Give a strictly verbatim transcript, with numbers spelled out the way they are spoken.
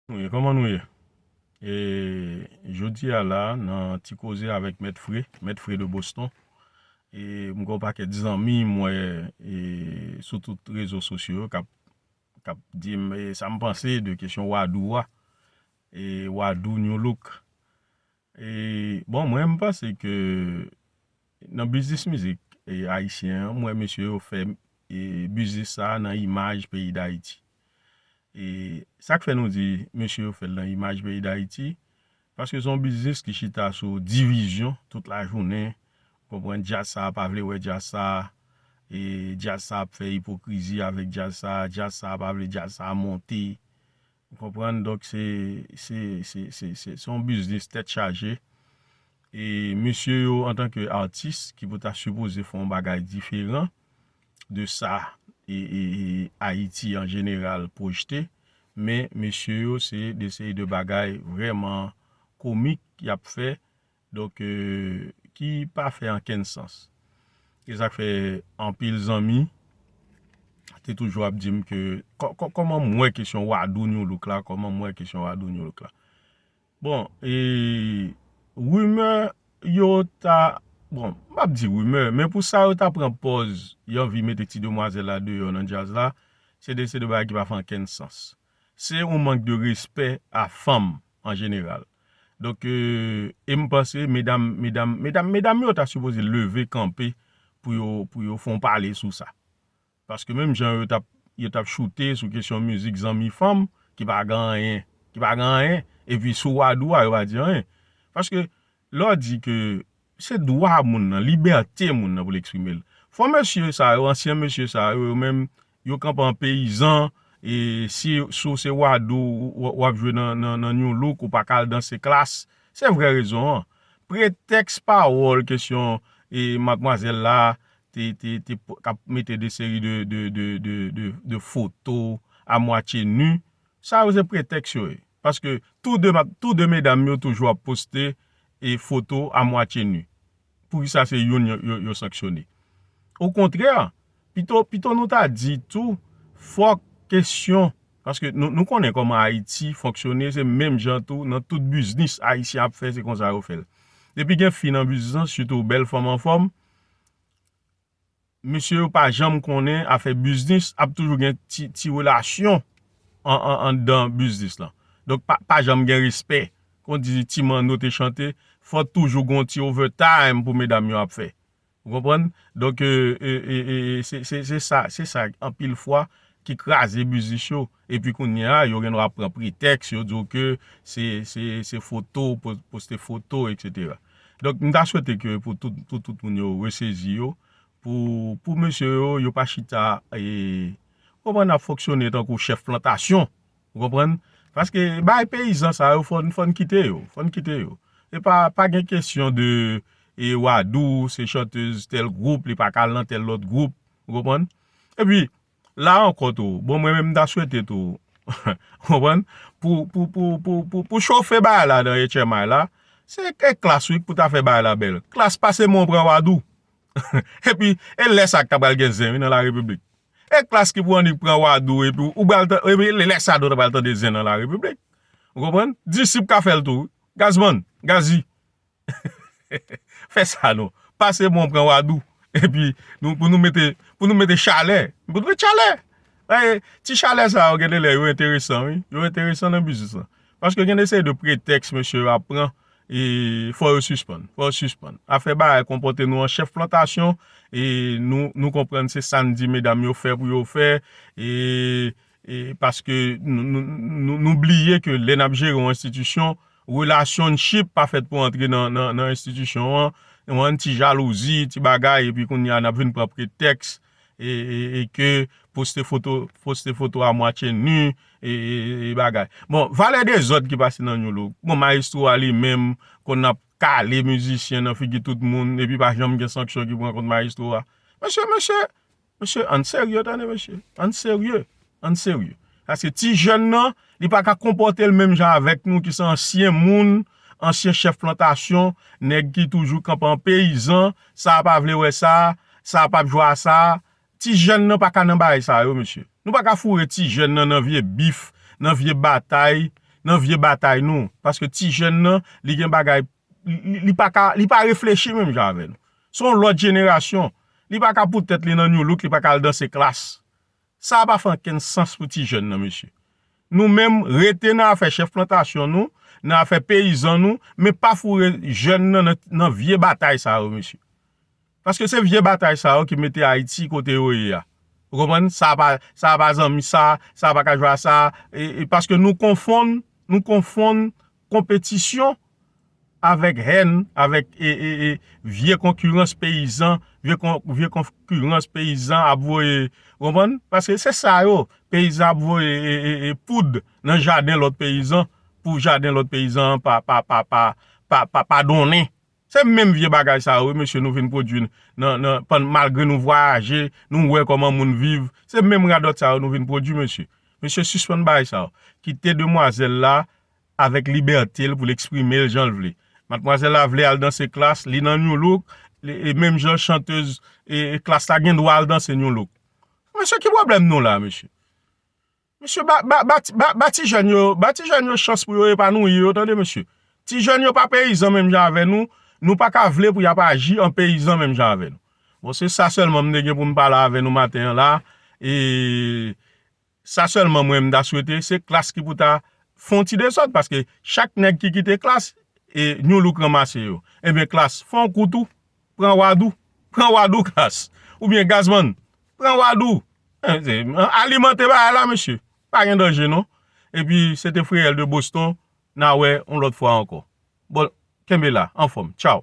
Nou ye, kòman nou ye? E jodi a la, nan ti koze avèk Mèt Fre, Mèt Fre de Boston. E m gen yon pakèt zanmi m wè e sou tout rezo sosyo yo k ap k ap di m e sa m panse de kesyon Wadou a. E Wadou New Look. E bon, mwen m panse ke nan biznis mizik e ayisyen an, m wè mesye yo fè e biznis sa a nan imaj peyi Dayiti. E sa k fè nou di mesye yo fè l nan imaj peyi Dayiti, paske se yon biznis ki chita sou divizyon tout lajounen. Ou konprann, djaz sa a pa vle wè djaz sa a, e djaz sa a ap fè ipokrizi avèk djaz sa a, djaz sa a pa vle djaz sa a monte. Ou konprann? Donk, se se se se se se yon biznis tèt chaje. E mesye yo, antanke atis ki pou ta sipoze fè yon bagay diferan de sa e e e Ayiti an jeneral pwojte, men mesye yo se de seri de bagay vrèman komik y ap fè, donk e ki pa fè ankenn sans. E sa k fè anpil zanmi te toujou ap di m ke kò- kò- kòman m wè kesyon Wadou New Look la, kòman m wè kesyon Wadou New Look la. Bon, e rimè yo ta, bon, m p ap di rimè, men pou sa yo ta pran pòz yo anvi mete ti demwazèl la deyò nan djaz la, se de se de bagay ki pa fè ankenn sans. Se yon mank de respè a fanm an jeneral. Donk e e m panse medam medam medam medam yo ta sipoze leve kanpe pou yo pou yo fè yon pale sou sa. Paske menm jan yo t ap yo t ap choute sou kesyon mizik zanmi fanm ki pa gen anyen, ki pa gen anyen, epi sou Wadou a yo pa di anyen. Paske lè w di ke se dwa moun nan, libète moun nan pou l eksprime l. Fò mesye sa yo, ansyen mesye sa yo, yo menm, yo kanpe an peyizan, e si, si w se Wadou, w, w ap jwe nan, nan, nan New Look, ou pa ka al danse klas. Se vrè rezon an. Pretèks pawòl kesyon e madmwazèl la te, te, te p- k ap mete de seri de, de, de, de, de, de foto a mwatye ni, sa yo se pretèks yo ye. Paske tou de, ma- tou de medam yo toujou ap poste e foto a mwatye ni. Poukisa se youn yo, yo, yo sanksyone? Okontrè, pito, pito nou ta di tou, fòk kesyon, paske nou, nou konnen kòman Ayiti fonksyone, se menm jan tou, nan tout biznis ayisyen ap fè, se konsa yo fè l. Depi gen fi nan biznis lan, sitou bèl fanm anfòm, mesye yo pa janm konnen afè biznis, ap toujou gen ti, ti relasyon an, an, anndan biznis lan. Donk, pa, pa janm gen respè. Kon di ti manno te chante, fò toujou gen yon ti overtime pou medam yo ap fè. Ou konprann? Donk, e, e, e, e, se, se, se sa, se sa anpil fwa ki kraze biznis yo. Epi kounye a, yo gen dwa pran pretèks, yo di w ke se, se, se foto, po- poste foto, etsetera. Donk, m ta swete ke pou tout, tout, tout moun yo resezi yo, pou, pou mesye yo, yo pa chita, e, konprann, ap fonksyone tankou chèf plantasyon. Ou konprann? Paske bay peyizan sa yo, fò n, fò n kite yo, fò n kite yo. E pa, pa gen kesyon de, e, Wadou, se chantez tèl gwoup, li pa ka al nan tèl lòt gwoup. Ou konprann? Epi, la ankò tou, bon, mwen menm, m ta swete tou, ou konprann? Pou, pou, pou, pou, pou, pou chofe bagay la nan H M I la, se e klas wi pou ta fè bagay la bèl. Klas pase men w pran Wadou. Epi, e lè sa k ta pral gen zen wi nan larepiblik. E klas ki pou annik pran Wadou, epi ou pral tan- epi lè sa nou ta pral tande zen nan larepiblik. Ou konprann? Disip ka fè l tou wi. Gazman, Gazi. Fè sa non. Pase bon pran Wadou. Epi nou, pou nou mete, pou nou mete chalè. Pou nou mete chalè. E, ti chalè sa yo gen de lè yo enteresan wi. Yo enteresan nan biznis lan. Paske gen de seri de pretèks mesye yo ap pran. E fò yo sispann. Fò yo sispann. Afè bagay konpòte nou an chèf plantasyon. E nou, nou konprann se sa n di medam yo fè pou yo fè. E e paske nou, nou, nou, nou bliye ke lè n ap jere yon enstitisyon, relationship pa fèt pou antre nan, nan, nan enstitisyon an, yon ti jalouzi, ti bagay, epi kounye a n ap vin pran pretèks, e, e, e ke poste foto, poste foto a mwatye ni, e, e, e bagay. Bon, valè dezòd ki pase nan New Look. Bon, mayestwo a li menm, konn ap kale mizisyen nan figi tout moun, epi pa janm gen sanksyon ki pran kont mayestwo a. Mesye, mesye, Mesye, ann serye, tande, mesye. Ann serye. Ann serye. Paske ti jèn nan, li pa ka konpòte l menm jan avèk nou ki se ansyen moun, ansyen chèf plantasyon, nèg ki toujou kanpe an peyizan, sa a pa vle wè sa, sa a p ap jwe a sa. Ti jèn nan pa ka nan bagay sa yo, mesye. Nou pa ka foure ti jèn nan nan vye bif, nan vye batay, nan vye batay nou. Paske ti jèn nan, li gen bagay, li, li pa ka, li pa reflechi menm jan avè nou. Se yon lòt jenerasyon. Li pa ka poutèt li nan New Look, li pa ka al danse Klass. Sa pa fè ankenn sans pou ti jèn nan, mesye. Nou menm, rete nan afè chèf plantasyon nou, nan afè peyizan nou, men pa foure jèn nan, nan, nan vye batay sa yo, mesye. Paske se vye batay sa yo ki mete Ayiti kote yo ye a. Ou konprann? Sa pa, sa pa zanmi sa, sa pa ka jwe a sa. E, e paske nou konfonn, nou konfonn konpetisyon avèk hèn, avèk e, e, e, vye konkirans peyizan, vye, kon, vye konkirans peyizan ap voye, ou konprann? Paske se sa yo, peyizan ap voye e, e, e, poud nan jaden lòt peyizan pou jaden lòt peyizan an pa, pa, pa, pa, pa, pa, pa donnen. Se menm vye bagay sa yo, wi, mesye, nou vin pwodui nan, nan, pann, malgre nou vwayaje, nou wè kòman moun viv. Se menm radòt sa yo nou vin pwodui, mesye. Mesye, sispann bagay sa yo. Kite demwazèl la avèk libète l pou l eksprime l jan l vle. Madmwazèl la vle al danse Klass, li nan New Look, li, e menm jan chantèz e, e Klass la gen dwa al danse New Look. Mesye, ki pwoblèm nou la, mesye? Mesye, ba, ba, ba, ti- ba, ba ti jèn yo, ba ti jèn yo chans pou yo epanouyi yo, tande, mesye. Ti jèn yo pa peyizan menm jan avè nou, nou pa ka vle pou y ap aji an peyizan menm jan avè nou. Bon, se sa sèlman m te gen pou m pale avè nou maten an la. E sa sèlman mwen m ta swete, se Klass ki pou ta fè yon ti dezòd, paske chak nèg ki kite Klass, e New Look ranmase yo. Ebyen, Klass, fè yon kou tou, pran wad ou, pran wad ou, Klass. Oubyen, Gazman, pran wad ou. Eh, se- alimante bagay la, mesye. Pa gen danje, non. Epi, se te Freyèl de Boston, n a wè yon lòt fwa ankò. Bon, kenbe la, anfòm. Tchaw.